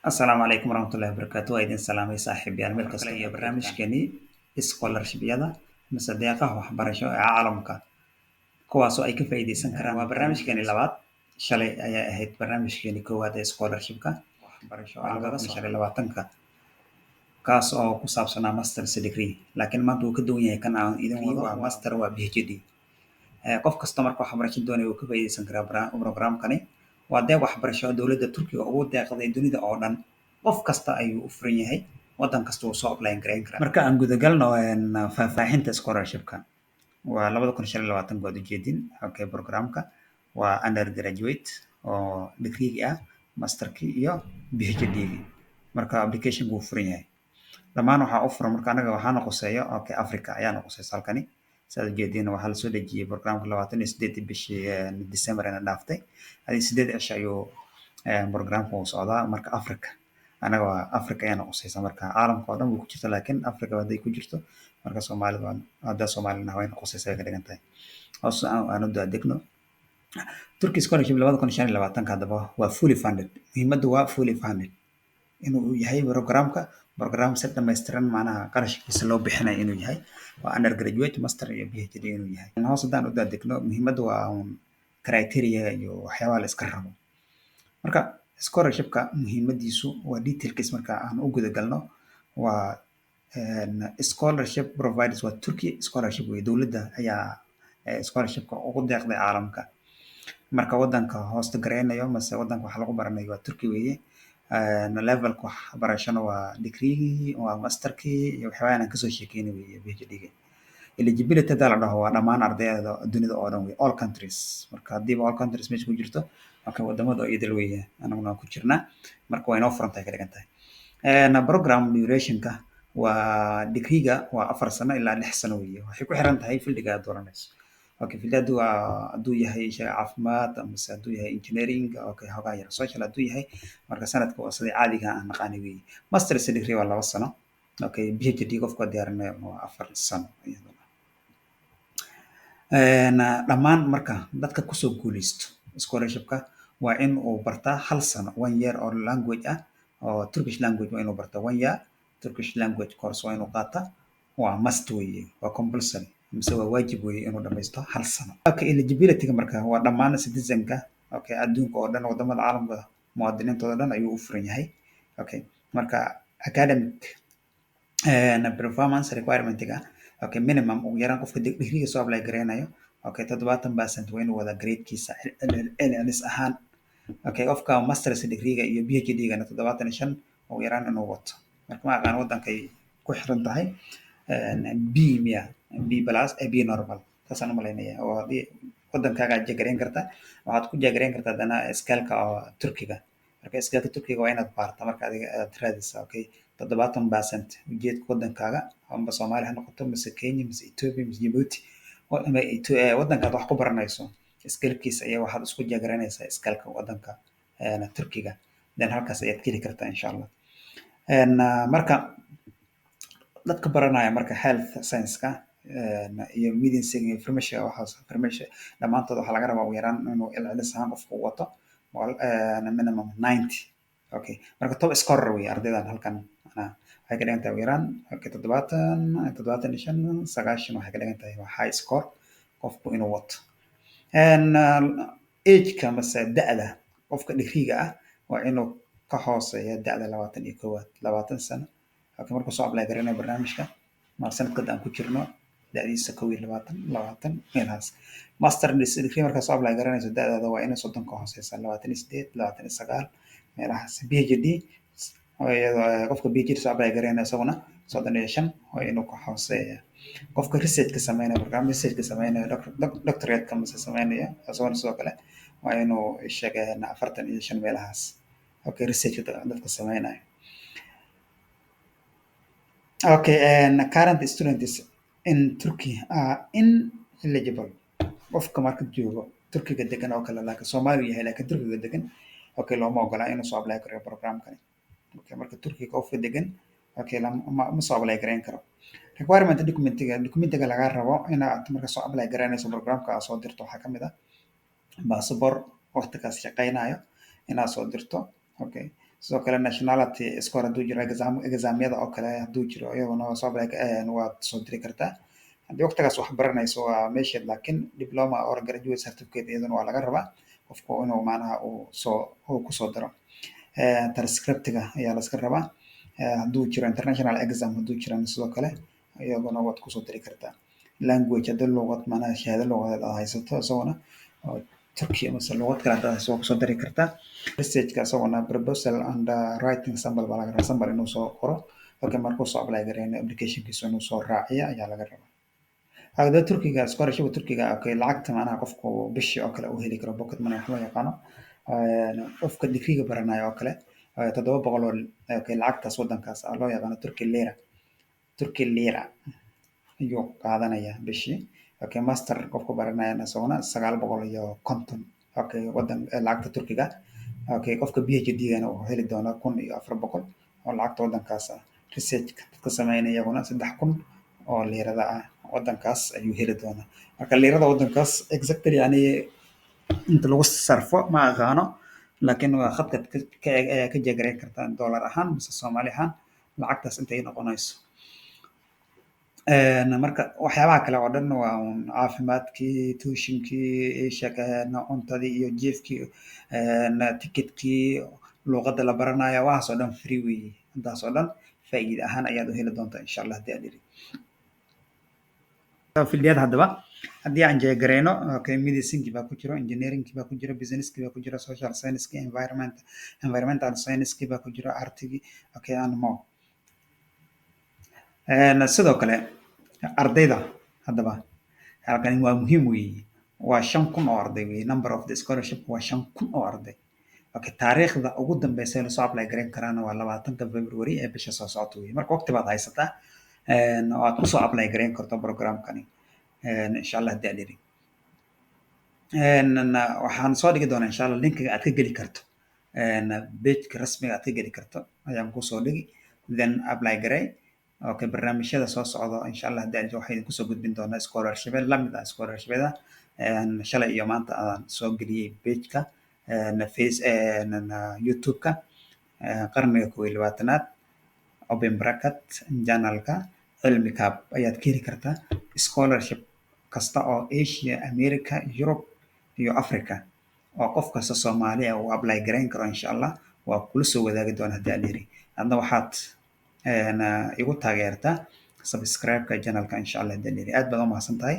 Asalaamu calaykum waraxmatullahi wabarakaatu. Waa idin salaamay, saaxiibayaal, meel kasta iyo barnaamijkeenii scholarship-yada mise deeqaha waxbarasho ee caalamka, kuwaasoo ay ka faa'iideysan karaan. Waa barnaamijkeeni labaad. Shalay ayaa ahayd barnaamijkeeni koowaad ee scholarship-ka waxbarasho 2025-ka, kaas oo ku saabsanaa masters degree, laakiin maanta wuu ka duwan yahay. Kan aan idin wado waa master, waa PhD. Qof kasta marka waxbarasho doonaya wuu ka faa'iideysan karaa programkani. Waa deeq waxbarasho dowladda Turkiga ugu deeqday dunida oo dhan. Qof kasta ayuu u furan yahay, wadan kasta wuu soo apply gareyn karaa. Marka aan gudagalno faahfaahinta scholarship-ka, waa 2025, waad ujeedin. Okay, programka waa undergraduate oo degree ah, masterkii iyo PhD-gii. Marka application wuu furan yahay, dhammaan waxaa u furan. Marka anaga waxaana quseeyo, okay, Africa ayaana quseysa halkani. Saad ujeediin, waxaa lasoo dejiyey programka 28-dii bishii December ina dhaaftay. Hadii 8 cisho ayuu programka uu socdaa. Marka Africa, anaga waa Africa ayaana quseysa. Marka caalamka oo dhan wuu ku jirta, laakiin Africa hadday ku jirto, marka Soomaalida, haddaa Soomaalina, wayna quseysa bay ka dhigan tahay. Hoos aan u daadegno. Turkey scholarship 2025-ka haddaba waa fully funded. Muhiimaddu waa fully funded inuu yahay programka, program si dhammaystiran macnaha qarashkiisa loo bixinayo inuu yahay, waa undergraduate, master iyo PhD inuu yahay. Hoos haddaan u daadegno, muhiimaddu waa un criteria iyo waxyaabaha la iska rabo. Marka scholarship-ka muhiimadiisu waa detailkiis. Marka aan u guda galno, waa scholarship providers waa Turkey scholarship wey. Dowladda ayaa scholarship-ka ugu deeqday caalamka. Marka wadanka hoosta gareynayo mase wadanka waxa lagu baranayo waa Turkey weeye. Levelka waxbarashana waa degree, waa masterkii iyo waxyaabahan aan kasoo sheekeynay weeye, PhD-ga. Eligibility haddaa la dhaho, waa dhammaan ardayda dunida oo dhan wey, all countries. Marka haddiiba all countries meesha ku jirto, marka wadamada oo idil weeye, anaguna waan ku jirnaa. Marka waa inoo furan tahay, ka dhigan tahay. Program durationka waa degreega waa 4 sano ilaa 6 sano weeye. Waxay ku xiran tahay fieldiga aad dooranayso. Okay, field hadduu hadduu yahay shay caafimaad amase hadduu yahay engineering, okay, hogaa yar social hadduu yahay, marka sanadka waa sidii caadiga aan naqaani weeye. Masters degree waa 2 sano. Okay, PhD qofka diyaarinayo waa 4 sano iyaduna. Dhammaan marka dadka kusoo guuleysto scholarshipka waa in uu bartaa hal sano, one year oo language ah, oo Turkish language waa inuu bartaa. One year Turkish language course waa inuu qaataa, waa must weeye, waa compulsory mise waa waajib weeye inuu dhamaysto hal sano. Okay, eligibility-ga marka waa dhammaan citizenka, okay, adduunka oo dhan, wadamada caalamka muwaadiniintooda dhan ayuu u furan yahay. Okay, marka academic performance requirement-ga, okay, minimum ugu yaraan qofka degree-ga soo apply gareynayo, okay, 70% waa inuu wadaa grade-kiisa celcelis ahaan. Okay, qofka masters degree-ga iyo PhD-gana 75 ugu yaraan inuu wato. Marka ma aqaan wadankay ku xiran tahay, B miya, B plus, B normal, saasaan umalaynaya. Oo haddii wadankaaga aad check gareyn karta, waxaad ku check gareyn kartaa haddana scale-ka oo Turkiga. Marka scale-ka Turkiga waa inaad baarta, marka adiga aad raadisa. Okay, 70% ujeedka wadankaaga, amba Soomaaliya ha noqoto mise Kenya mise Ethiopia mise Djibouti, wadankaad wax ku baranayso scale-kiisa ayaa waxaad isku check gareynaysaa scale-ka wadanka Turkiga, then halkaas ayaad ka heli kartaa, insha Allah. Marka dadka baranaya marka health science-ka iyo medicine iyo pharmacy, waxaas pharmacy, dhammaantood waxaa laga rabaa ugu yaraan inuu celcelis ahaan qofku u wato minimum 90. Okay, marka top scorer wey ardaydan halkan waxay ka dhigan tahay ugu yaraan, okay, 70, 75, 90 waxay ka dhigan tahay waa high score qofku inuu wato. Age-ka mase da'da qofka degree-ga ah waa inuu ka hooseeya da'da 21-aad, 20 sano. Okay, markuu soo apply gareynayo barnaamijka ma sanadka aan ku jirno, da'diisa 21, 20 meelahaas. Master degree markaa soo apply garanayso, da'daada waa inay 30 ka hooseysaa, 28, 29 meelahaas. PhD iyadoo qofka PhD soo apply gareynayo, isaguna 35 waa inuu ka hooseeya. Qofka researchka sameynaya, program researchka sameynaya, doctorate-ka mise sameynaya, isaguna sidoo kale waa inuu sheegay 45 meelahaas. Okay, research dadka sameynaya. Okay, and current students in Turkey are ineligible. Qofka marka joogo Turkiga degan oo kale, laakiin Soomaali yahay laakiin Turkiga degan, okay, looma ogola inuu soo apply karo programkani. Okay, marka Turkiga qofka degan, okay, ma soo apply gareyn karo. Requirement documentiga, documentiga laga rabo inaad marka soo apply gareynayso programka aad soo dirto, waxaa kamid ah passport waqtigaas shaqeynayo inaad soo dirto. Okay. Sidoo kale nationality score hadduu jiro, examyada oo kale hadduu jiro, iyaguna waa soo apply, waad soo diri kartaa. Haddii waqtigaas wax baranayso waa meesheed, laakiin diploma or graduate certificate iyaduna waa laga rabaa qofku inuu macnaha uu soo uu kusoo daro. Transcriptiga ayaa la iska rabaa. Hadduu jiro international exam hadduu jirana, sidoo kale iyaguna waad kusoo diri kartaa. Language, haddii luqad macnaha shahaado luqadeed aad haysato, isaguna oo Turkiya mase luqad kale haddaad haysato, waa kusoo dari kartaa. Researchka isaguna proposal and writing sample baa laga rabaa, sample inuu soo qoro. Okay, markuu soo apply gareynayo applicationkiisa inuu soo raaciyo ayaa laga rabaa. Hadda Turkiga, scholarship Turkiga, okay, lacagta macnaha qofku bishii oo kale uu heli karo, pocket money wax loo yaqaano, qofka digriga baranayo oo kale 700 oo, okay, lacagtaas wadankaas loo yaqaano Turkey lira, Turkey lira ayuu qaadanaya bishii. Okay, master qofka baranayana isaguna 950, okay, wadan lacagta Turkiga. Okay, qofka PhD gana wuxuu heli doonaa 1400 oo lacagta wadankaas ah. Research dadka sameynaya iyaguna 3000 oo liirada ah wadankaas ayuu heli doonaa. Marka liirada wadankaas exactly yani inta lagu sarfo ma aqaano, laakiin waa khadkaad ka jeegarayn kartaa dollar ahaan mise Soomaali ahaan lacagtaas intay noqonayso. Marka waxyaabaha kale oo dhan waa un caafimaadkii, tuitionkii, cuntadii iyo jiifkii, ticketkii, luqadda la baranayo, waxaas oo dhan free weeye. Intaas oo dhan faa'iide ahaan ayaad u heli doontaa, insha Allah, haddii aad iri fieldiyada. Haddaba haddii aan jeegareyno, okay, medicine baa ku jiro, engineering baa ku jiro, business baa ku jiro, social science, environment, environmental science baa ku jiro, artigi, okay, and more. Sidoo kale ardayda haddaba halkani waa muhiim weeye, waa 5000 oo arday weeye. Number of the scholarship waa 5000 oo arday. Okay, taariikhda ugu dambeysa ee lasoo apply gareyn karaana waa 20-ka February ee bisha soo socota weeye. Marka waqti baad haysataa oo aad kusoo apply gareyn karto programkani, insha Allah haddii aad yidhi. Waxaan soo dhigi doonaa, insha Allah, linkiga aad ka geli karto pageka rasmiga aad ka geli karto ayaan kusoo dhigi, then apply garey. Okay, barnaamijyada soo socda, insha Allah haddii aad waxaan idin kusoo gudbin doonaa scholarship lamid ah scholarshipyada shalay iyo maanta aan soo geliyey pageka face YouTube-ka Qarniga 21-aad open bracket channelka Cilmi Kaab ayaad ka heli kartaa scholarship kasta oo Asia, America, Europe iyo Africa oo qof kasta Soomaali ah uu apply gareyn karo. Insha Allah waa kula soo wadaagi doona haddii aad yidhi. Adna waxaad igu taageertaa subscribe-ka channelka, insha Allah haddii aad yidhi. Aad baad u mahadsan tahay.